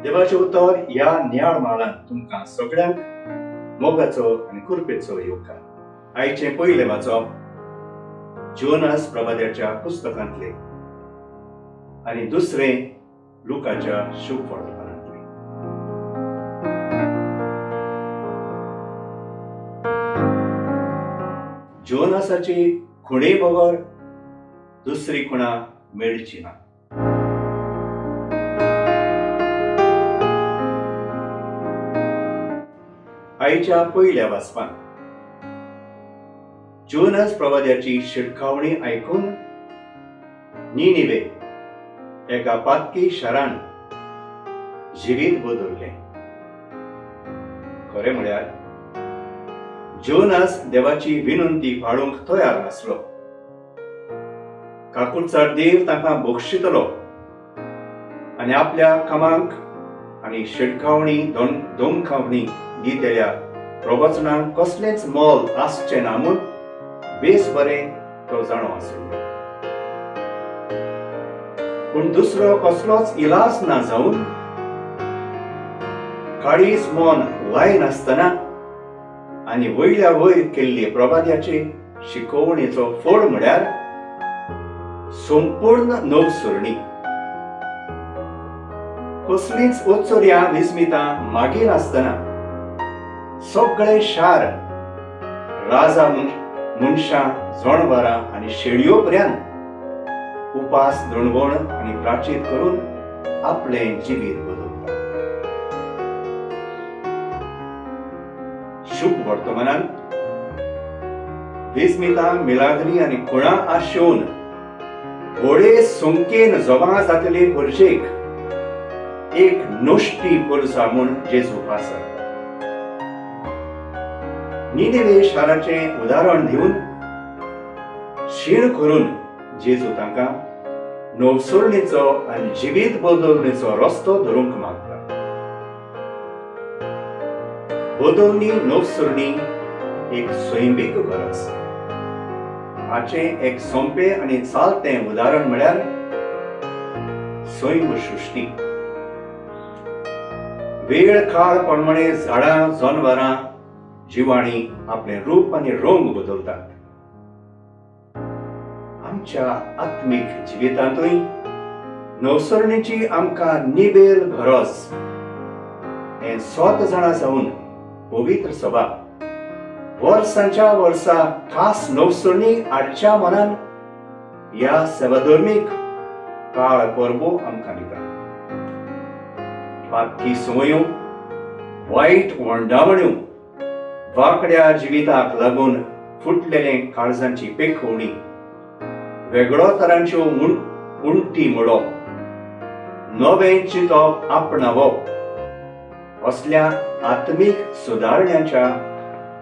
देवाचें उतर ह्या नियाळ म्हालांत तुमकां सगळ्यांक मोगाचो आनी कृपेचो येवकार. आयचें पयलें वाचप जोनास प्रवाद्याच्या पुस्तकांतलें आनी दुसरें लुकाच्या शुभवर्तमानांतलें. जोनासाची खुणे बगर दुसरी खुणा मेळची ना. आयच्या पयल्या वाचपान जोनस प्रवाद्याची शिडकावणी आयकून निनिवे एका पातकी शारान जिवीत बदललें. खरें म्हळ्यार जोनास देवाची विनंती पाळूंक तयार नासलो. काकुळचार देव तांकां बक्षितलो आनी आपल्या कामांक आनी शिडकावणी दोमखावणी दितल्या प्रवचनांक कसलेंच मोल आसचें ना म्हूण बेस बरें तो जाणो आशिल्लो. पूण दुसरो कसलोच इलाज ना जावन काळीज मन लायनासतना आनी वयल्या वयर केल्ले प्रवाद्याचे शिकोवणेचो फोड म्हळ्यार संपूर्ण नवसरणी. कसलींच ओचोर्यां विस्मितां मागिनासतना सगळे शार राजा मनशां जणवरां आनी शेळयो पर्यंत उपास दणवण आनी प्राचीत करून आपलें जिवीत बदलता. शुभ वर्तमानान विस्मिता मिलाग्री आनी खुणा आशेवन व्हडे संख्येन जमा जातले परजेक एक नश्टी परजा म्हूण जेजू आसा. निनिवे शाराचें उदाहरण दिवन शीण करून जेजू तांकां नवसरणीचो आनी जिवीत बदलणेचो रस्तो धरूंक मागता. बदलणी नवसरणी एक सैमीक गरज. हाचें एक सोंपें आनी चालतें उदाहरण म्हळ्यार सैम सृश्टी. वेळ काळ प्रमाणे झाडां, जनावरां, जिवाणी आपलें रूप आनी रंग बदलतात. आमच्या आत्मीक जिवितांतूय नवसरणीची आमकां निबेल गरज हें स्वत जाणा जावन पवित्र सभा वर्सांच्या वर्सा खास नवसरणी हाडच्या मनान ह्या सेवाधर्मीक काळ परबो आमकां दिता. पातकी संवयो, वायट वंडावण्यो, वांकड्या जिविताक लागून फुटलेले काळजांची पेखवणी, वेगळो तरांच्यो उंटी मोडप, नवें चिंतप आपणावप असल्या आत्मीक सुदारण्याच्या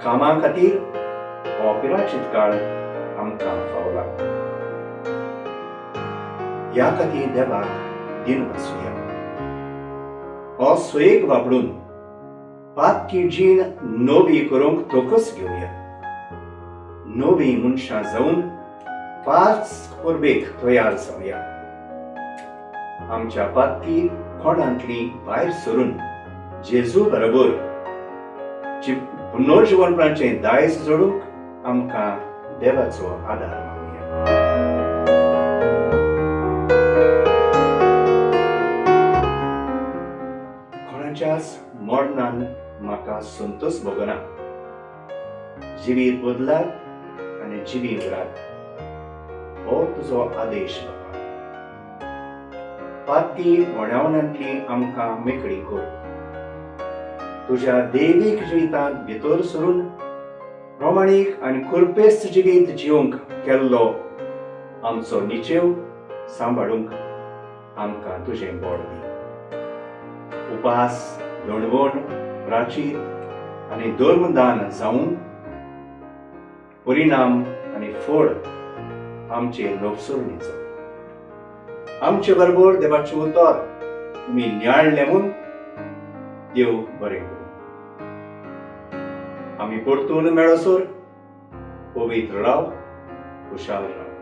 कामां खातीर हो पिराचीत काळ आमकां फावला. ह्या खातीर देवाक दिन वाचुया. हो सुयेग वापरून पातकी जीण नवी करूंक तोकस घेवया. नवी मनशां जावन पांच परबेक तयार जावया. आमच्या पातकी कोणांतली भायर सरून जेजू बरोबर पुनर्जिवनपणाचें दायज जोडूंक आमकां देवाचो आदार मागुया. कोणाच्याच मरणान म्हाका संतोष भोगना. जिवीत बदलात आनी जिवी उरात हो तुजो आदेश बाबा. पातकी वणावणांतली आमकां मेकळी कर. तुज्या देवीक जिवितांत भितर सरून प्रमाणीक आनी कुरपेस्त जिवीत जिवंक केल्लो आमचो निचेव सांबाळूंक आमकां तुजें बळ दी. उपास, दणवण, प्राचीत आनी धर्मदान जावन परिणाम आनी फळ आमचे नवसरणीचो. आमचे बरोबर देवाचें उतर तुमी नियाळलें म्हूण देव बरें करूं. आमी परतून मेळसर पवित्र राव, खुशाल राव.